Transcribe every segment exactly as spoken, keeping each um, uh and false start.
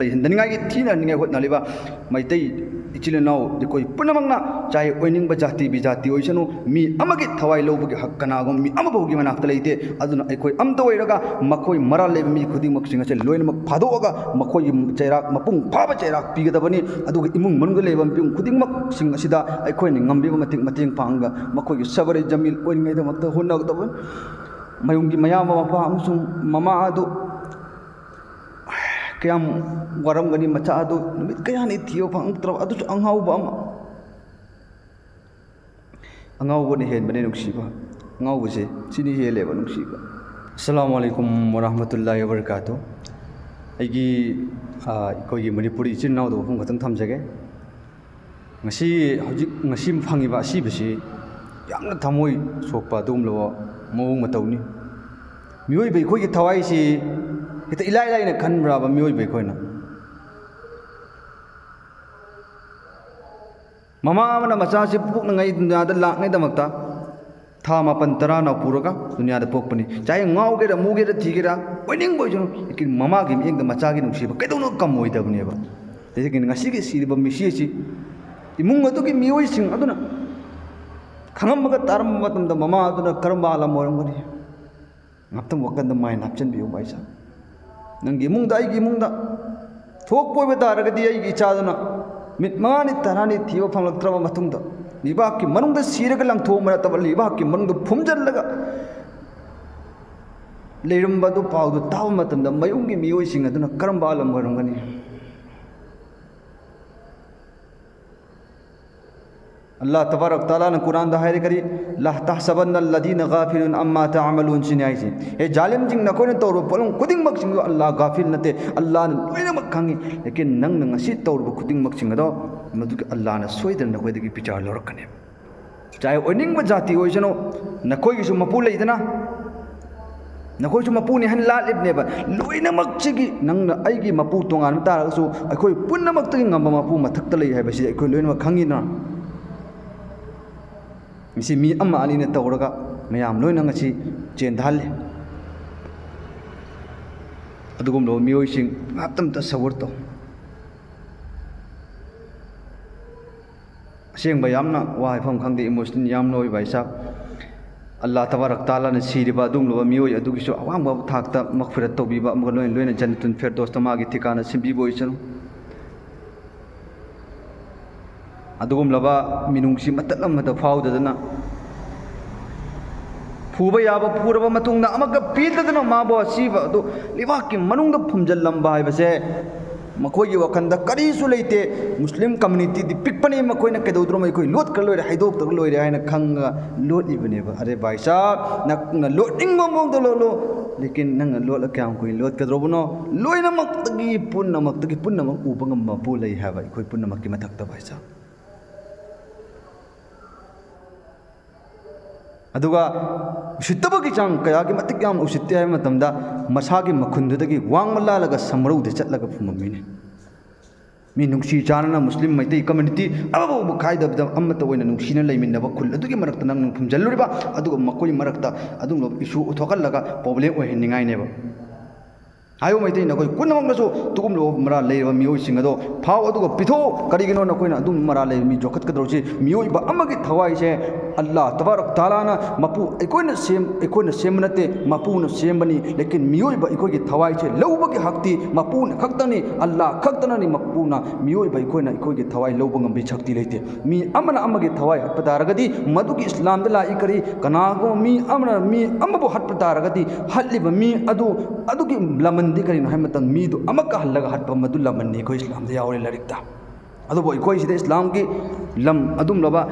ꯂꯩꯍꯟꯗꯅꯤꯡꯉꯥꯏꯒꯤ, ꯊꯤꯅꯅꯤꯡꯉꯥꯏ ꯍꯣꯠꯅꯔꯤꯕ ꯃꯩꯇꯩ ꯏꯆꯤꯜ ꯏꯅꯥꯎ ꯑꯩꯈꯣꯏ ꯄꯨꯝꯅꯃꯛꯅ, ꯆꯥꯍꯦ ꯑꯣꯏꯅꯤꯡꯕ ꯖꯥꯇꯤ ꯕꯤꯖꯥꯇꯤ ꯑꯣꯏꯁꯅꯨ, ꯃꯤ ꯑꯃꯒꯤ ꯊꯋꯥꯏ ꯂꯧꯕꯒꯤ ꯍꯛ ꯀꯅꯥꯒꯨꯝꯕ ꯃꯤ ꯑꯃꯐꯥꯎꯒꯤ ꯃꯅꯥꯛꯇ ꯂꯩꯇꯦ꯫ ꯑꯗꯨꯅ ꯑꯩꯈꯣꯏ ꯑꯝꯇ ꯑꯣꯏꯔꯒ ꯃꯈꯣꯏ ꯃꯔꯥꯜ ꯂꯩꯕ ꯃꯤ ꯈꯨꯗꯤꯡꯃꯛꯁꯤꯡ ꯑꯁꯦ ꯂꯣꯏꯅꯃꯛ ꯐꯥꯗꯣꯛꯑꯒ ꯃꯈꯣꯏꯒꯤ ꯆꯩꯔꯥꯛ, ꯃꯄꯨꯡ ꯐꯥꯕ ꯆꯩꯔꯥꯛ ꯄꯤꯒꯗꯕꯅꯤ꯫ ꯑꯗꯨꯒ ꯏꯃꯨꯡ ꯃꯅꯨꯡꯗ ꯂꯩꯕ ꯃꯤꯄꯨꯝ ꯈꯨꯗꯤꯡꯃꯛꯁꯤꯡ ꯑꯁꯤꯗ ꯑꯩꯈꯣꯏꯅ ꯉꯝꯂꯤꯕ ꯃꯇꯤꯛ ꯃꯇꯦꯡ ꯄꯥꯡꯉꯒ ꯃꯈꯣꯏꯒꯤ ꯁꯕꯔ ꯖꯃꯤꯜ ꯑꯣꯏꯔꯤꯉꯩꯗꯃꯛꯇ ꯍꯣꯠꯅꯒꯗꯕꯅꯤ꯫ ꯃꯌꯨꯝꯒꯤ ꯃꯌꯥꯝꯕ ꯃꯄꯥ ꯑꯃꯁꯨꯡ ꯃꯃꯥ ꯑꯗꯨ ꯀꯌꯥꯝ ꯋꯥꯔꯝꯒꯅꯤ, ꯃꯆꯥ ꯑꯗꯨ ꯅꯨꯃꯤꯠ ꯀꯌꯥꯅꯤ ꯊꯤꯕ ꯐꯪꯉꯛꯇ꯭ꯔꯕ, ꯑꯗꯨꯁꯨ ꯑꯉꯥꯎꯕ ꯑꯃ꯫ ꯑꯉꯥꯎꯕꯅ ꯍꯦꯟꯕꯅꯦ ꯅꯨꯡꯁꯤꯕ꯫ ꯑꯉꯥꯎꯕꯁꯦ ꯁꯤꯅ ꯍꯦꯜꯂꯦꯕ ꯅꯨꯡꯁꯤꯕ꯫ ꯑꯁꯂꯥꯃꯨ ꯑꯂꯥꯏꯀꯨꯝ ꯋꯔꯍꯃꯇꯨꯜꯂꯥꯍꯤ ꯋꯕꯔꯀꯥꯇꯨ꯫ ꯑꯩꯒꯤ, ꯑ, ꯑꯩꯈꯣꯏꯒꯤ ꯃꯅꯤꯄꯨꯔꯤ ꯏꯆꯤꯟ ꯏꯅꯥꯎꯗ ꯋꯥꯐꯝ ꯈꯛꯇꯪ ꯊꯝꯖꯒꯦ꯫ ꯉꯁꯤ, ꯍꯧꯖꯤꯛ, ꯉꯁꯤ ꯐꯪꯉꯤꯕ ꯑꯁꯤꯕꯁꯤ ꯌꯥꯝꯅ ꯊꯃꯣꯏ ꯁꯣꯛꯄ ꯑꯗꯨꯒꯨꯝꯂꯕ ꯃꯑꯣꯡ ꯃꯇꯧꯅꯤ꯫ ꯃꯤꯑꯣꯏꯕ ꯑꯩꯈꯣꯏꯒꯤ ꯊꯋꯥꯏꯁꯤ ꯍꯦꯛꯇ ꯏꯂꯥꯏ ꯂꯥꯏꯅ ꯈꯟꯕ꯭ꯔꯕ ꯃꯤꯑꯣꯏꯕ ꯑꯩꯈꯣꯏꯅ? ꯃꯃꯥ ꯑꯃꯅ ꯃꯆꯥꯁꯤ ꯄꯣꯛꯅꯉꯩ ꯗꯨꯅꯤꯌꯥꯗ ꯂꯥꯛꯅꯉꯩꯗꯃꯛꯇ ꯊꯥ ꯃꯥꯄꯟ ꯇꯔꯥꯅ ꯄꯨꯔꯒ ꯗꯨꯅꯤꯌꯥꯗ ꯄꯣꯛꯄꯅꯤ꯫ ꯆꯥꯍꯦ ꯉꯥꯎꯒꯦꯔꯥ, ꯃꯨꯒꯦꯔꯥ, ꯊꯤꯒꯦꯔꯥ, ꯑꯣꯏꯅꯤꯡꯕ ꯑꯣꯏꯁꯅꯨ, ꯂꯦꯀꯤꯟ ꯃꯃꯥꯒꯤ ꯃꯤꯠꯌꯦꯡꯗ ꯃꯆꯥꯒꯤ ꯅꯨꯡꯁꯤꯕ ꯀꯩꯗꯧꯅ ꯀꯝ ꯑꯣꯏꯗꯕꯅꯦꯕ? ꯑꯗꯒꯤ ꯉꯁꯤꯒꯤ ꯁꯤꯔꯤꯕ ꯃꯤꯁꯤ ꯑꯁꯤ ꯏꯃꯨꯡ ꯑꯗꯨꯒꯤ ꯃꯤꯑꯣꯏꯁꯤꯡ ꯑꯗꯨꯅ ꯈꯪꯉꯝꯃꯒ ꯇꯥꯔꯝꯕ ꯃꯇꯝꯗ ꯃꯃꯥ ꯑꯗꯨꯅ ꯀꯔꯝꯕ ꯑꯥꯂꯝ ꯑꯣꯏꯔꯝꯒꯅꯤ? ꯉꯥꯛꯇꯪ ꯋꯥꯈꯜꯗ ꯃꯥꯏꯟ ꯍꯥꯞꯆꯤꯟꯕꯤꯌꯨ ꯚꯥꯏ ꯁꯥꯍꯕ꯫ ꯅꯪꯒꯤ ꯏꯃꯨꯡꯗ, ꯑꯩꯒꯤ ꯏꯃꯨꯡꯗ ꯊꯣꯛꯄ ꯑꯣꯏꯕ ꯇꯥꯔꯒꯗꯤ, ꯑꯩꯒꯤ ꯏꯆꯥꯗꯨꯅ ꯃꯤꯠ ꯃꯉꯥꯅꯤ ꯇꯔꯥꯅꯤ ꯊꯤꯕ ꯐꯪꯂꯛꯇ꯭ꯔꯕ ꯃꯇꯨꯡꯗ, ꯂꯩꯕꯥꯛꯀꯤ ꯃꯅꯨꯡꯗ ꯁꯤꯔꯒ ꯂꯪꯊꯣꯛꯄ ꯅꯠꯇꯕ, ꯂꯩꯕꯥꯛꯀꯤ ꯃꯅꯨꯡꯗ ꯐꯨꯝꯖꯤꯜꯂꯒ ꯂꯩꯔꯝꯕ ꯑꯗꯨ ꯄꯥꯎꯗꯨ ꯇꯥꯕ ꯃꯇꯝꯗ, ꯃꯌꯨꯝꯒꯤ ꯃꯤꯑꯣꯏꯁꯤꯡ ꯑꯗꯨꯅ ꯀꯔꯝꯕ ꯑꯥꯂꯝ ꯑꯣꯏꯔꯝꯒꯅꯤ? ꯑꯜꯂꯥꯍ ꯇꯕꯥꯔꯛ ꯇꯥꯂꯥꯅ ꯀꯨꯔꯥꯟꯗ ꯍꯥꯏꯔꯦ ꯀꯔꯤ? "ꯂꯥ ꯇꯍꯁꯕꯟꯅ ꯑꯜꯂꯗꯤꯅ ꯒꯥꯐꯤꯂꯨꯟ ꯑꯝꯃꯥ ꯇꯥꯃꯂꯨꯟ", ꯁꯤꯅꯤ ꯍꯥꯏꯁꯦ꯫ ꯍꯦ ꯖꯥꯂꯤꯝꯁꯤꯡ, ꯅꯈꯣꯏꯅ ꯇꯧꯔꯕ ꯄꯣꯠꯂꯝ ꯈꯨꯗꯤꯡꯃꯛꯁꯤꯡꯗꯨ ꯑꯜꯂꯥꯍ ꯒꯥꯐꯤꯜ ꯅꯠꯇꯦ, ꯑꯜꯂꯥꯍꯅ ꯂꯣꯏꯅꯃꯛ ꯈꯪꯉꯤ꯫ ꯂꯦꯀꯤꯟ ꯅꯪꯅ ꯉꯁꯤ ꯇꯧꯔꯤꯕ ꯈꯨꯗꯤꯡꯃꯛꯁꯤꯡ ꯑꯗꯣ ꯃꯗꯨꯒꯤ ꯑꯜꯂꯥꯍꯅ ꯁꯣꯏꯗꯅ ꯅꯈꯣꯏꯗꯒꯤ ꯕꯤꯆꯥꯔ ꯂꯧꯔꯛꯀꯅꯤ꯫ ꯆꯥꯍꯦ ꯑꯣꯏꯅꯤꯡꯕ ꯖꯥꯇꯤ ꯑꯣꯏꯁꯅꯨ, ꯅꯈꯣꯏꯒꯤꯁꯨ ꯃꯄꯨ ꯂꯩꯗꯅ, ꯅꯈꯣꯏꯁꯨ ꯃꯄꯨꯅꯤ ꯍꯥꯏꯅ ꯂꯥꯠꯂꯤꯕꯅꯦꯕ꯫ ꯂꯣꯏꯅꯃꯛꯁꯤꯒꯤ ꯅꯪꯅ ꯑꯩꯒꯤ ꯃꯄꯨ ꯇꯣꯉꯥꯟꯕ ꯇꯥꯔꯒꯁꯨ, ꯑꯩꯈꯣꯏ ꯄꯨꯝꯅꯃꯛꯇꯒꯤ ꯉꯝꯕ ꯃꯄꯨ ꯃꯊꯛꯇ ꯂꯩ ꯍꯥꯏꯕꯁꯤꯗꯤ ꯑꯩꯈꯣꯏ ꯂꯣꯏꯅꯃꯛ ꯈꯪꯉꯤꯗꯅ꯫ ꯃꯁꯤ ꯃꯤ ꯑꯃ ꯑꯅꯤꯅ ꯇꯧꯔꯒ ꯃꯌꯥꯝ ꯂꯣꯏꯅ ꯉꯁꯤ ꯆꯦꯟꯊꯍꯜꯂꯤ꯫ ꯑꯗꯨꯒꯨꯝꯂꯕ ꯃꯤꯑꯣꯏꯁꯤꯡ ꯉꯥꯏꯍꯥꯛꯇꯪ ꯇꯁꯋꯔ ꯇꯧ꯫ ꯑꯁꯦꯡꯕ ꯌꯥꯝꯅ ꯋꯥ ꯍꯥꯏꯐꯝ ꯈꯪꯗꯦ, ꯏꯃꯣꯁꯅꯦꯜ ꯌꯥꯝꯅ ꯑꯣꯏꯕ ꯏꯁꯥ꯫ ꯑꯜꯂꯥ ꯇꯕꯥꯔꯛ ꯇꯥꯂꯥꯅ ꯁꯤꯔꯤꯕ ꯑꯗꯨꯒꯨꯝꯂꯕ ꯃꯤꯑꯣꯏ ꯑꯗꯨꯒꯤꯁꯨ ꯑꯋꯥꯡꯕ ꯊꯥꯛꯇ ꯃꯛꯐꯤꯔꯠ ꯇꯧꯕꯤꯕ, ꯑꯃꯒ ꯂꯣꯏꯅ ꯂꯣꯏꯅ ꯖꯟꯅꯇꯨꯜ ꯐꯤꯔꯗꯣꯁꯇ ꯃꯥꯒꯤ ꯊꯤꯀꯥꯅ ꯁꯤꯟꯕꯤꯕ ꯑꯣꯏꯁꯅꯨ꯫ ꯑꯗꯨꯒꯨꯝꯂꯕ ꯃꯤꯅꯨꯡꯁꯤ ꯃꯇꯠ ꯑꯃꯠꯇ ꯐꯥꯎꯗꯗꯅ, ꯐꯨꯕ ꯌꯥꯕ ꯐꯨꯔꯕ ꯃꯇꯨꯡꯗ ꯑꯃꯛꯀ ꯄꯤꯗꯗꯅ ꯃꯥꯕꯨ ꯑꯁꯤꯕ ꯑꯗꯨ ꯂꯩꯕꯥꯛꯀꯤ ꯃꯅꯨꯡꯗ ꯐꯨꯝꯖꯤꯜꯂꯝꯕ ꯍꯥꯏꯕꯁꯦ ꯃꯈꯣꯏꯒꯤ ꯋꯥꯈꯜꯗ ꯀꯔꯤꯁꯨ ꯂꯩꯇꯦ꯫ ꯃꯨꯁꯂꯤꯝ ꯀꯝꯃ꯭ꯌꯨꯅꯤꯇꯤꯗꯤ ꯄꯤꯛꯄꯅꯤ, ꯃꯈꯣꯏꯅ ꯀꯩꯗꯧꯗ꯭ꯔꯣ, ꯑꯩꯈꯣꯏ ꯂꯣꯠꯈ꯭ꯔ ꯂꯣꯏꯔꯦ, ꯍꯥꯏꯗꯣꯛꯇ꯭ꯔꯒ ꯂꯣꯏꯔꯦ ꯍꯥꯏꯅ ꯈꯪꯉꯒ ꯂꯣꯠꯂꯤꯕꯅꯦꯕ꯫ ꯑꯔꯦ ꯚꯥꯏ ꯁꯥꯍꯕ, ꯅꯪꯅ ꯂꯣꯠꯅꯤꯡꯕ ꯃꯑꯣꯡꯗ ꯂꯣꯠꯂꯣ, ꯂꯦꯀꯤꯟ ꯅꯪꯅ ꯂꯣꯠꯂ ꯀꯌꯥꯝ ꯀꯨꯏꯅ ꯂꯣꯠꯀꯗ꯭ꯔꯣꯕꯅꯣ? ꯂꯣꯏꯅꯃꯛꯇꯒꯤ ꯄꯨꯝꯅꯃꯛꯇꯒꯤ ꯄꯨꯝꯅꯃꯛ ꯎꯕ ꯉꯝꯕ ꯃꯄꯨ ꯂꯩ ꯍꯥꯏꯕ ꯑꯩꯈꯣꯏ ꯄꯨꯝꯅꯃꯛꯀꯤ ꯃꯊꯛꯇ, ꯚꯥꯏ ꯁꯥꯍꯕ꯫ ꯑꯗꯨꯒ ꯎꯁꯤꯠꯇꯕꯒꯤ ꯆꯥꯡ ꯀꯌꯥꯒꯤ ꯃꯇꯤꯛ ꯌꯥꯝꯅ ꯎꯁꯤꯠꯇꯦ ꯍꯥꯏꯕ ꯃꯇꯝꯗ, ꯃꯁꯥꯒꯤ ꯃꯈꯨꯟꯗꯨꯗꯒꯤ ꯋꯥꯡꯃ ꯂꯥꯜꯂꯒ ꯁꯝꯃꯔꯧꯗ ꯆꯠꯂꯒ ꯐꯨꯝꯃꯝꯃꯤꯅꯤ꯫ ꯃꯤ ꯅꯨꯡꯁꯤ ꯆꯥꯟꯅꯅ ꯃꯨꯁꯂꯤꯝ, ꯃꯩꯇꯩ ꯀꯝꯃ꯭ꯌꯨꯅꯤꯇꯤ ꯑꯃꯐꯥꯎꯕ ꯈꯥꯏꯗꯕꯗ ꯑꯃꯠꯇ ꯑꯣꯏꯅ ꯅꯨꯡꯁꯤꯅ ꯂꯩꯃꯤꯟꯅꯕ ꯈꯨꯜ ꯑꯗꯨꯒꯤ ꯃꯔꯛꯇ ꯅꯪꯅ ꯐꯨꯝꯖꯤꯜꯂꯨꯔꯤꯕ, ꯑꯗꯨꯒ ꯃꯈꯣꯏ ꯃꯔꯛꯇ ꯑꯗꯨꯒꯨꯝꯂꯕ ꯏꯁꯨ ꯊꯣꯛꯍꯜꯂꯒ ꯄ꯭ꯔꯣꯕ꯭ꯂꯦꯝ ꯑꯣꯏꯍꯟꯅꯤꯡꯉꯥꯏꯅꯦꯕ꯫ ꯍꯥꯏꯌꯨ ꯃꯩꯇꯩ, ꯅꯈꯣꯏ ꯄꯨꯝꯅꯃꯛꯅꯁꯨ ꯑꯗꯨꯒꯨꯝꯂꯕ ꯃꯔꯥꯜ ꯂꯩꯔꯕ ꯃꯤꯑꯣꯏꯁꯤꯡ ꯑꯗꯣ ꯐꯥꯎ, ꯑꯗꯨꯒ ꯄꯤꯊꯣꯛꯎ꯫ ꯀꯔꯤꯒꯤꯅꯣ ꯅꯈꯣꯏꯅ ꯑꯗꯨꯝ ꯃꯔꯥꯜ ꯂꯩꯕ ꯃꯤ ꯌꯣꯛꯈꯠꯀꯗꯧꯔꯤꯁꯤ? ꯃꯤꯑꯣꯏꯕ ꯑꯃꯒꯤ ꯊꯋꯥꯏꯁꯦ ꯑꯜꯂꯥ ꯇꯕꯥꯔꯛ ꯇꯥꯂꯥꯅ ꯃꯄꯨ, ꯑꯩꯈꯣꯏꯅ ꯁꯦꯝ-, ꯑꯩꯈꯣꯏꯅ ꯁꯦꯝꯕ ꯅꯠꯇꯦ, ꯃꯄꯨꯅ ꯁꯦꯝꯕꯅꯤ꯫ ꯂꯦꯀꯤꯟ ꯃꯤꯑꯣꯏꯕ ꯑꯩꯈꯣꯏꯒꯤ ꯊꯋꯥꯏꯁꯦ ꯂꯧꯕꯒꯤ ꯍꯛꯇꯤ ꯃꯄꯨꯅ ꯈꯛꯇꯅꯤ, ꯑꯜꯂꯥ ꯈꯛꯇꯅꯅꯤ꯫ ꯃꯄꯨꯅ, ꯃꯤꯑꯣꯏꯕ ꯑꯩꯈꯣꯏꯅ ꯑꯩꯈꯣꯏꯒꯤ ꯊꯋꯥꯏ ꯂꯧꯕ ꯉꯝꯕꯒꯤ ꯁꯛꯇꯤ ꯂꯩꯇꯦ꯫ ꯃꯤ ꯑꯃꯅ ꯑꯃꯒꯤ ꯊꯋꯥꯏ ꯍꯠꯄ ꯇꯥꯔꯒꯗꯤ, ꯃꯗꯨꯒꯤ ꯏꯁꯂꯥꯝꯗ ꯂꯥꯛꯏ ꯀꯔꯤ? ꯀꯅꯥꯒꯨꯝꯕ ꯃꯤ ꯑꯃꯅ ꯃꯤ ꯑꯃꯕꯨ ꯍꯠꯄ ꯇꯥꯔꯒꯗꯤ, ꯍꯠꯂꯤꯕ ꯃꯤ ꯑꯗꯨ, ꯑꯗꯨꯒꯤ ꯂꯃꯟꯗꯤ ꯀꯔꯤꯅꯣ ꯍꯥꯏꯕ ꯃꯇꯝꯗ, ꯃꯤꯗꯨ ꯑꯃꯛꯀ ꯍꯜꯂꯒ ꯍꯠꯄ, ꯃꯗꯨ ꯂꯃꯟꯅꯤ꯫ ꯑꯩꯈꯣꯏ ꯏꯁꯂꯥꯝꯗ ꯌꯥꯎꯔꯤ ꯂꯥꯏꯔꯤꯛꯇ꯫ ꯑꯗꯨꯕꯨ ꯑꯩꯈꯣꯏꯁꯤꯗ ꯏꯁꯂꯥꯝꯒꯤ ꯂꯝ ꯑꯗꯨꯝꯂꯕ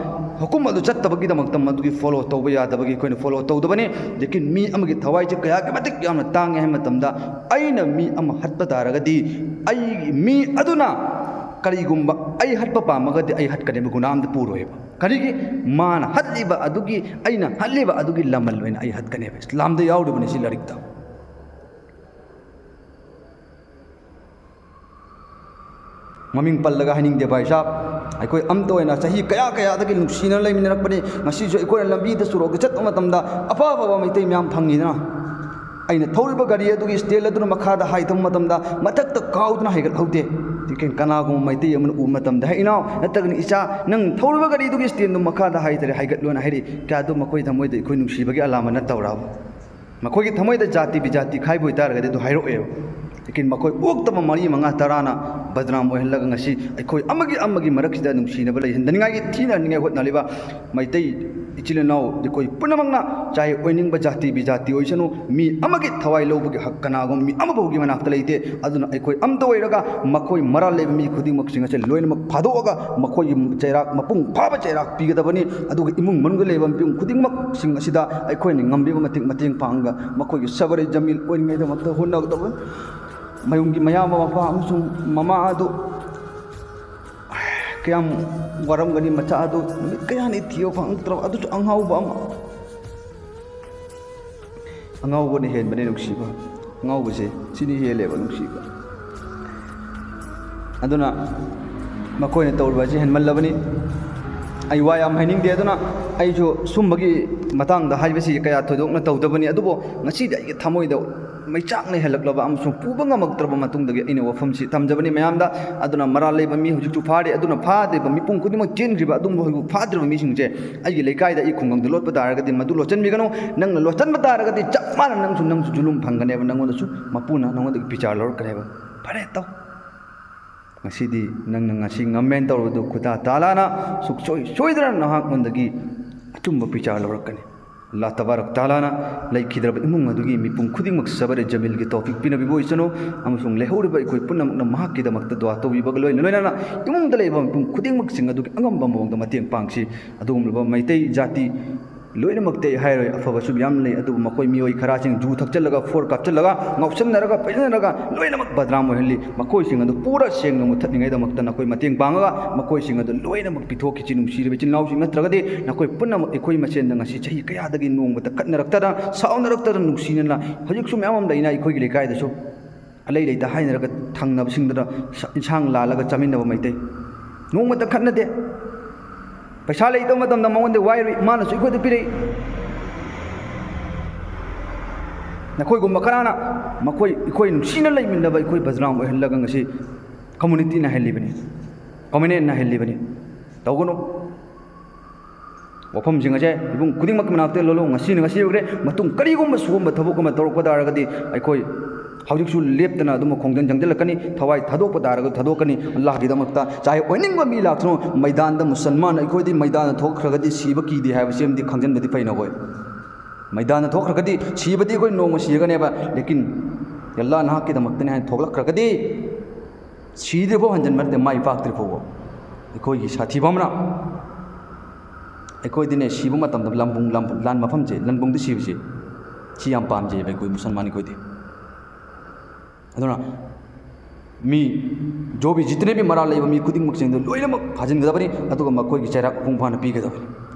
ꯍꯨꯀꯨꯝ ꯑꯗꯨ ꯆꯠꯇꯕꯒꯤꯗꯃꯛꯇ ꯃꯗꯨꯒꯤ ꯐꯣꯂꯣ ꯇꯧꯕ ꯌꯥꯗꯕꯒꯤ ꯑꯩꯈꯣꯏꯅ ꯐꯣꯂꯣ ꯇꯧꯗꯕꯅꯤ꯫ ꯂꯦꯀꯤꯟ ꯃꯤ ꯑꯃꯒꯤ ꯊꯋꯥꯏꯁꯦ ꯀꯌꯥꯒꯤ ꯃꯇꯤꯛ ꯌꯥꯝꯅ ꯇꯥꯡꯉꯦ ꯍꯥꯏꯕ ꯃꯇꯝꯗ, ꯑꯩꯅ ꯃꯤ ꯑꯃ ꯍꯠꯄ ꯇꯥꯔꯒꯗꯤ, ꯑꯩꯒꯤ ꯃꯤ ꯑꯗꯨꯅ ꯀꯔꯤꯒꯨꯝꯕ ꯑꯩ ꯍꯠꯄ ꯄꯥꯝꯃꯒꯗꯤ ꯑꯩ ꯍꯠꯀꯅꯦꯕ, ꯒꯨꯅꯥ ꯑꯝꯇ ꯄꯨꯔꯣꯏꯕ꯫ ꯀꯔꯤꯒꯤ? ꯃꯥꯅ ꯍꯠꯂꯤꯕ ꯑꯗꯨꯒꯤ, ꯑꯩꯅ ꯍꯠꯂꯤꯕ ꯑꯗꯨꯒꯤ ꯂꯃꯟ ꯑꯣꯏꯅ ꯑꯩ ꯍꯠꯀꯅꯦꯕ꯫ ꯏꯁꯂꯥꯝꯗ ꯌꯥꯎꯔꯤꯕꯅꯤ ꯁꯤ ꯂꯥꯏꯔꯤꯛꯇ꯫ ꯃꯃꯤꯡ ꯄꯜꯂꯒ ꯍꯥꯏꯅꯤꯡꯗꯦ ꯚꯥꯏ ꯁꯥꯍꯕ, ꯑꯩꯈꯣꯏ ꯑꯝꯇ ꯑꯣꯏꯅ ꯆꯍꯤ ꯀꯌꯥ ꯀꯌꯥꯗꯒꯤ ꯅꯨꯡꯁꯤꯅ ꯂꯩꯃꯤꯟꯅꯔꯛꯄꯅꯤ꯫ ꯉꯁꯤꯁꯨ ꯑꯩꯈꯣꯏꯅ ꯂꯝꯕꯤꯗ ꯁꯣꯔꯣꯛꯇ ꯆꯠꯄ ꯃꯇꯝꯗ ꯑꯐ ꯑꯐꯕ ꯃꯩꯇꯩ ꯃꯌꯥꯝ ꯐꯪꯉꯤꯗꯅ꯫ ꯑꯩꯅ ꯊꯧꯔꯤꯕ ꯒꯥꯔꯤ ꯑꯗꯨꯒꯤ stand ꯑꯗꯨꯅ ꯃꯈꯥꯗ ꯍꯥꯏꯊꯕ ꯃꯇꯝꯗ ꯃꯊꯛꯇ ꯀꯥꯎꯗꯨꯅ ꯍꯥꯏꯒꯠꯍꯧꯗꯦ꯫ ꯀꯅꯥꯒꯨꯝꯕ ꯃꯩꯇꯩ ꯑꯃꯅ ꯎꯕ ꯃꯇꯝꯗ, "ꯍꯦ ꯏꯅꯥꯎ, ꯅꯠꯇ꯭ꯔꯒꯅ ꯏꯆꯥ, ꯅꯪ ꯊꯧꯔꯤꯕ ꯒꯥꯔꯤꯗꯨꯒꯤ standꯗꯨ ꯃꯈꯥꯗ ꯍꯥꯏꯊꯔꯦ, ꯍꯥꯏꯒꯠꯂꯣꯅ" ꯍꯥꯏꯔꯛꯏ꯫ ꯀꯌꯥꯗꯣ ꯃꯈꯣꯏ ꯊꯃꯣꯏꯗ ꯑꯩꯈꯣꯏ ꯅꯨꯡꯁꯤꯕꯒꯤ ꯑꯂꯥꯃ ꯅꯠꯇꯧꯔꯕ? ꯃꯈꯣꯏꯒꯤ ꯊꯃꯣꯏꯗ ꯖꯥꯇꯤ ꯕꯤꯖꯥꯇꯤ ꯈꯥꯏꯕ ꯑꯣꯏꯇꯥꯔꯒꯗꯤ ꯑꯗꯨ ꯍꯥꯏꯔꯛꯑꯣꯏꯕ꯫ ꯂꯦꯀꯤꯟ ꯃꯈꯣꯏ ꯑꯣꯛꯇꯕ ꯃꯔꯤ ꯃꯉꯥ ꯇꯔꯥꯅ ꯕꯗꯅꯥꯝ ꯑꯣꯏꯍꯜꯂꯒ ꯉꯁꯤ ꯑꯩꯈꯣꯏ ꯑꯃꯒꯤ ꯑꯃꯒꯤ ꯃꯔꯛꯁꯤꯗ ꯅꯨꯡꯁꯤꯅꯕ ꯂꯩꯍꯟꯗꯅꯤꯡꯉꯥꯏꯒꯤ, ꯊꯤꯅꯍꯟꯅꯤꯡꯉꯥꯏ ꯍꯣꯠꯅꯔꯤꯕ ꯃꯩꯇꯩ ꯏꯆꯤꯜ ꯏꯅꯥꯎ ꯑꯩꯈꯣꯏ ꯄꯨꯝꯅꯃꯛꯅ, ꯆꯥꯍꯦ ꯑꯣꯏꯅꯤꯡꯕ ꯖꯥꯇꯤ ꯕꯤꯖꯥꯇꯤ ꯑꯣꯏꯁꯅꯨ, ꯃꯤ ꯑꯃꯒꯤ ꯊꯋꯥꯏ ꯂꯧꯕꯒꯤ ꯍꯛ ꯀꯅꯥꯒꯨꯝꯕ ꯃꯤ ꯑꯃꯐꯥꯎꯒꯤ ꯃꯅꯥꯛꯇ ꯂꯩꯇꯦ꯫ ꯑꯗꯨꯅ ꯑꯩꯈꯣꯏ ꯑꯝꯇ ꯑꯣꯏꯔꯒ ꯃꯈꯣꯏ ꯃꯔꯥꯜ ꯂꯩꯕ ꯃꯤ ꯈꯨꯗꯤꯡꯃꯛꯁꯤꯡ ꯑꯁꯦ ꯂꯣꯏꯅꯃꯛ ꯐꯥꯗꯣꯛꯑꯒ ꯃꯈꯣꯏꯒꯤ ꯆꯩꯔꯥꯛ, ꯃꯄꯨꯡ ꯐꯥꯕ ꯆꯩꯔꯥꯛ ꯄꯤꯒꯗꯕꯅꯤ꯫ ꯑꯗꯨꯒ ꯏꯃꯨꯡ ꯃꯅꯨꯡꯗ ꯂꯩꯕ ꯃꯤꯄꯨꯝ ꯈꯨꯗꯤꯡꯃꯛꯁꯤꯡ ꯑꯁꯤꯗ ꯑꯩꯈꯣꯏꯅ ꯉꯝꯕꯤꯕ ꯃꯇꯤꯛ ꯃꯇꯦꯡ ꯄꯥꯡꯉꯒ ꯃꯈꯣꯏꯒꯤ ꯁꯕꯔ ꯖꯃꯤꯜ ꯑꯣꯏꯅꯤꯡꯉꯥꯏꯗꯃꯛꯇ ꯍꯣꯠꯅꯒꯗꯕꯅꯤ꯫ ꯃꯌꯨꯝꯒꯤ ꯃꯌꯥꯝꯕ ꯃꯄꯥ ꯑꯃꯁꯨꯡ ꯃꯃꯥ ꯑꯗꯨ ꯀꯌꯥꯝ ꯋꯥꯔꯝꯒꯅꯤ, ꯃꯆꯥ ꯑꯗꯨ ꯅꯨꯃꯤꯠ ꯀꯌꯥꯅꯤ ꯊꯤꯕ ꯐꯪꯉꯛꯇ꯭ꯔꯕ, ꯑꯗꯨꯁꯨ ꯑꯉꯥꯎꯕ ꯑꯃ꯫ ꯑꯉꯥꯎꯕꯅ ꯍꯦꯟꯕꯅꯦ ꯅꯨꯡꯁꯤꯕ꯫ ꯑꯉꯥꯎꯕꯁꯦ ꯁꯤꯅ ꯍꯦꯜꯂꯦꯕ ꯅꯨꯡꯁꯤꯕ꯫ ꯑꯗꯨꯅ ꯃꯈꯣꯏꯅ ꯇꯧꯔꯤꯕ ꯑꯁꯤ ꯍꯦꯟꯃꯜꯂꯕꯅꯤ꯫ ꯑꯩ ꯋꯥ ꯌꯥꯝ ꯍꯥꯏꯅꯤꯡꯗꯦ, ꯑꯗꯨꯅ ꯑꯩꯁꯨ ꯁꯨꯝꯕꯒꯤ ꯃꯇꯥꯡꯗ ꯍꯥꯏꯕꯁꯤ ꯀꯌꯥ ꯊꯣꯏꯗꯣꯛꯅ ꯇꯧꯗꯕꯅꯤ, ꯑꯗꯨꯕꯨ ꯉꯁꯤꯗꯤ ꯑꯩꯒꯤ ꯊꯃꯣꯏꯗ ꯃꯩꯆꯥꯛꯅ ꯍꯦꯜꯂꯛꯂꯕ ꯑꯃꯁꯨꯡ ꯄꯨꯕ ꯉꯝꯃꯛꯇ꯭ꯔꯕ ꯃꯇꯨꯡꯗꯒꯤ ꯑꯩꯅ ꯋꯥꯐꯝꯁꯤ ꯊꯝꯖꯕꯅꯤ ꯃꯌꯥꯝꯗ꯫ ꯑꯗꯨꯅ ꯃꯔꯥꯜ ꯂꯩꯕ ꯃꯤ ꯍꯧꯖꯤꯛꯁꯨ ꯐꯥꯔꯤ, ꯑꯗꯨꯅ ꯐꯥꯗ꯭ꯔꯤꯕ ꯃꯤꯄꯨꯝ ꯈꯨꯗꯤꯡꯃꯛ ꯆꯦꯟꯈ꯭ꯔꯤꯕ ꯑꯗꯨꯒꯨꯝꯕ ꯍꯧꯖꯤꯛ ꯐꯥꯗ꯭ꯔꯤꯕ ꯃꯤꯁꯤꯡꯁꯦ ꯑꯩꯒꯤ ꯂꯩꯀꯥꯏꯗ ꯑꯩ ꯈꯨꯡꯒꯪꯗ ꯂꯣꯠꯄ ꯇꯥꯔꯒꯗꯤ ꯃꯗꯨ ꯂꯣꯠꯁꯤꯟꯕꯤꯒꯅꯨ꯫ ꯅꯪꯅ ꯂꯣꯠꯁꯤꯟꯕ ꯇꯥꯔꯒꯗꯤ ꯆꯞ ꯃꯥꯟꯅ ꯅꯪꯁꯨ, ꯅꯪꯁꯨ ꯖꯨꯂꯨꯝ ꯐꯪꯒꯅꯦꯕ, ꯅꯪꯉꯣꯟꯗꯁꯨ ꯃꯄꯨꯅ ꯅꯪꯉꯣꯟꯗꯒꯤ ꯕꯤꯆꯥꯔ ꯂꯧꯔꯛꯀꯅꯦꯕ꯫ ꯐꯔꯦ, ꯇꯧ꯫ ꯉꯁꯤꯗꯤ ꯅꯪꯅ ꯉꯁꯤ ꯉꯝꯃꯦꯅ ꯇꯧꯔꯕꯗꯨ ꯈꯨꯗꯥ ꯇꯥꯂꯥꯅ ꯁꯨꯡꯁꯣꯏ ꯁꯣꯏꯗꯅ ꯅꯍꯥꯛꯉꯣꯟꯗꯒꯤ ꯑꯆꯨꯝꯕ ꯕꯤꯆꯥꯔ ꯂꯧꯔꯛꯀꯅꯤ꯫ ꯑꯜꯂꯥꯍ ꯇꯕꯥꯔꯛ ꯇꯥꯂꯥꯅ ꯂꯩꯈꯤꯗ꯭ꯔꯕ ꯏꯃꯨꯡ ꯑꯗꯨꯒꯤ ꯃꯤꯄꯨꯝ ꯈꯨꯗꯤꯡꯃꯛ ꯁꯕꯔ ꯖꯃꯤꯜꯒꯤ ꯇꯧꯐꯤꯛ ꯄꯤꯅꯕꯤꯕ ꯑꯣꯏꯁꯅꯨ, ꯑꯃꯁꯨꯡ ꯂꯩꯍꯧꯔꯤꯕ ꯑꯩꯈꯣꯏ ꯄꯨꯝꯅꯃꯛꯅ ꯃꯍꯥꯛꯀꯤꯗꯃꯛꯇ ꯗꯨꯋꯥ ꯇꯧꯕꯤꯕꯒ ꯂꯣꯏꯅ ꯂꯣꯏꯅꯅ ꯏꯃꯨꯡꯗ ꯂꯩꯔꯤꯕ ꯃꯤꯄꯨꯝ ꯈꯨꯗꯤꯡꯃꯛꯁꯤꯡ ꯑꯗꯨꯒꯤ ꯑꯉꯝꯕ ꯃꯑꯣꯡꯗ ꯃꯇꯦꯡ ꯄꯥꯡꯁꯤ꯫ ꯑꯗꯨꯒꯨꯝꯂꯕ ꯃꯩꯇꯩ ꯖꯥꯇꯤ ꯂꯣꯏꯅꯃꯛꯇꯤ ꯑꯩ ꯍꯥꯏꯔꯣꯏ, ꯑꯐꯕꯁꯨ ꯃꯌꯥꯝ ꯂꯩ, ꯑꯗꯨꯕꯨ ꯃꯈꯣꯏ ꯃꯤꯑꯣꯏ ꯈꯔꯁꯤꯡ ꯖꯨ ꯊꯛꯆꯜꯂꯒ, ꯐꯣꯔ ꯀꯥꯞꯆꯜꯂꯒ, ꯉꯥꯎꯁꯟꯅꯔꯒ, ꯄꯩꯁꯟꯅꯔꯒ ꯂꯣꯏꯅꯃꯛ ꯕꯗꯅꯥꯝ ꯑꯣꯏꯍꯜꯂꯤ꯫ ꯃꯈꯣꯏꯁꯤꯡ ꯑꯗꯨ ꯄꯨꯔꯥ ꯁꯦꯡꯅ ꯃꯨꯠꯊꯠꯅꯤꯡꯉꯥꯏꯗꯃꯛꯇ ꯅꯈꯣꯏ ꯃꯇꯦꯡ ꯄꯥꯡꯉꯒ ꯃꯈꯣꯏꯁꯤꯡ ꯑꯗꯨ ꯂꯣꯏꯅꯃꯛ ꯄꯤꯊꯣꯛꯈꯤꯁꯤ, ꯅꯨꯡꯁꯤꯔꯕ ꯏꯆꯤꯜ ꯏꯅꯥꯎꯁꯤꯡ꯫ ꯅꯠꯇ꯭ꯔꯒꯗꯤ ꯅꯈꯣꯏ ꯄꯨꯝꯅꯃꯛ ꯑꯩꯈꯣꯏ ꯃꯁꯦꯟꯗ ꯉꯁꯤ ꯆꯍꯤ ꯀꯌꯥꯗꯒꯤ ꯅꯣꯡꯃꯇ ꯈꯠꯅꯔꯛꯇꯗꯅ, ꯁꯥꯎꯅꯔꯛꯇꯗꯅ, ꯅꯨꯡꯁꯤꯅꯅ ꯍꯧꯖꯤꯛꯁꯨ ꯃꯌꯥꯝ ꯑꯃ ꯂꯩꯅ ꯑꯩꯈꯣꯏꯒꯤ ꯂꯩꯀꯥꯏꯗꯁꯨ꯫ ꯑꯂꯩ ꯂꯩꯇ ꯍꯥꯏꯅꯔꯒ ꯊꯪꯅꯕꯁꯤꯡꯗꯨꯗ ꯁ-, ꯏꯟꯁꯥꯡ ꯂꯥꯜꯂꯒ ꯆꯥꯃꯤꯟꯅꯕ ꯃꯩꯇꯩ꯫ ꯅꯣꯡꯃꯇ ꯈꯠꯅꯗꯦ꯫ ꯄꯩꯁꯥ ꯂꯩꯇꯕ ꯃꯇꯝꯗ ꯃꯉꯣꯟꯗ ꯋꯥꯏꯔꯨꯏ, ꯃꯥꯅꯁꯨ ꯑꯩꯈꯣꯏꯗ ꯄꯤꯔꯛꯏ꯫ ꯅꯈꯣꯏꯒꯨꯝꯕ ꯈꯔꯅ ꯃꯈꯣꯏ, ꯑꯩꯈꯣꯏ ꯅꯨꯡꯁꯤꯅ ꯂꯩꯃꯤꯟꯅꯕ ꯑꯩꯈꯣꯏ ꯕꯖꯔꯥꯡ ꯑꯣꯏꯍꯜꯂꯒ ꯉꯁꯤ ꯀꯝꯃꯨꯅꯤꯇꯤ ꯅꯥꯏꯍꯜꯂꯤꯕꯅꯤ, ꯀꯝꯃꯨꯅꯦꯟ ꯅꯥꯏꯍꯜꯂꯤꯕꯅꯤ꯫ ꯇꯧꯒꯅꯨ꯫ ꯋꯥꯐꯝꯁꯤꯡ ꯑꯁꯦ ꯏꯕꯨꯡ ꯈꯨꯗꯤꯡꯃꯛꯀꯤ ꯃꯅꯥꯛꯇ ꯂꯣꯜꯂꯨ꯫ ꯉꯁꯤꯅ ꯉꯁꯤ ꯑꯣꯏꯈ꯭ꯔꯦ, ꯃꯇꯨꯡ ꯀꯔꯤꯒꯨꯝꯕ ꯁꯤꯒꯨꯝꯕ ꯊꯕꯛ ꯑꯃ ꯇꯧꯔꯛꯄ ꯇꯥꯔꯒꯗꯤ ꯑꯩꯈꯣꯏ ꯍꯧꯖꯤꯛꯁꯨ ꯂꯦꯞꯇꯅ ꯑꯗꯨꯝ ꯈꯣꯡꯖꯪ ꯆꯪꯁꯤꯜꯂꯛꯀꯅꯤ꯫ ꯊꯋꯥꯏ ꯊꯥꯗꯣꯛꯄ ꯇꯥꯔꯒꯗꯤ ꯊꯥꯗꯣꯛꯀꯅꯤ ꯑꯜꯂꯥꯍꯒꯤꯗꯃꯛꯇ꯫ ꯆꯥꯍꯦ ꯑꯣꯏꯅꯤꯡꯕ ꯃꯤ ꯂꯥꯛꯇ꯭ꯔꯣ, ꯃꯩꯗꯥꯟꯗ ꯃꯨꯁꯜꯃꯥꯟ ꯑꯩꯈꯣꯏꯗꯤ ꯃꯩꯗꯥꯟꯗ ꯊꯣꯛꯈ꯭ꯔꯒꯗꯤ ꯁꯤꯕ ꯀꯤꯗꯦ ꯍꯥꯏꯕꯁꯤ ꯑꯃꯗꯤ ꯈꯪꯖꯤꯟꯕꯗꯤ ꯐꯩ ꯅꯈꯣꯏ꯫ ꯃꯩꯗꯥꯟꯗ ꯊꯣꯛꯈ꯭ꯔꯒꯗꯤ ꯁꯤꯕꯗꯤ ꯑꯩꯈꯣꯏ ꯅꯣꯡꯃ ꯁꯤꯒꯅꯦꯕ, ꯂꯦꯀꯤꯟ ꯑꯜꯂꯥꯍ ꯅꯍꯥꯛꯀꯤꯗꯃꯛꯇꯅꯤ ꯍꯥꯏꯅ ꯊꯣꯛꯂꯛꯈ꯭ꯔꯒꯗꯤ, ꯁꯤꯗ꯭ꯔꯤꯐꯥꯎ ꯍꯟꯖꯤꯟꯕ ꯅꯠꯇꯦ, ꯃꯥꯏ ꯄꯥꯛꯇ꯭ꯔꯤꯐꯥꯎꯕ꯫ ꯑꯩꯈꯣꯏꯒꯤ ꯁꯥꯊꯤꯕ ꯑꯃꯅ ꯑꯩꯈꯣꯏꯗꯤꯅꯦ, ꯁꯤꯕ ꯃꯇꯝꯗ ꯂꯝꯕꯨꯡ, ꯂꯝ, ꯂꯥꯟ ꯃꯐꯝꯁꯦ, ꯂꯟꯕꯨꯡꯗ ꯁꯤꯕꯁꯦ, ꯁꯤ ꯌꯥꯝ ꯄꯥꯝꯖꯩꯑꯕ ꯑꯩꯈꯣꯏ ꯃꯨꯁꯜꯃꯥꯟ ꯑꯩꯈꯣꯏꯗꯤ꯫ ꯑꯗꯨꯅ ꯃꯤ ꯖꯣꯕꯤ ꯖꯤꯇꯅꯦꯕꯤ ꯃꯔꯥꯜ ꯂꯩꯕ ꯃꯤ ꯈꯨꯗꯤꯡꯃꯛꯁꯤꯡꯗꯣ ꯂꯣꯏꯅꯃꯛ ꯐꯥꯖꯤꯟꯒꯗꯕꯅꯤ, ꯑꯗꯨꯒ ꯃꯈꯣꯏꯒꯤ ꯆꯩꯔꯥꯛ ꯃꯄꯨꯡ ꯐꯥꯅ ꯄꯤꯒꯗꯕꯅꯤ꯫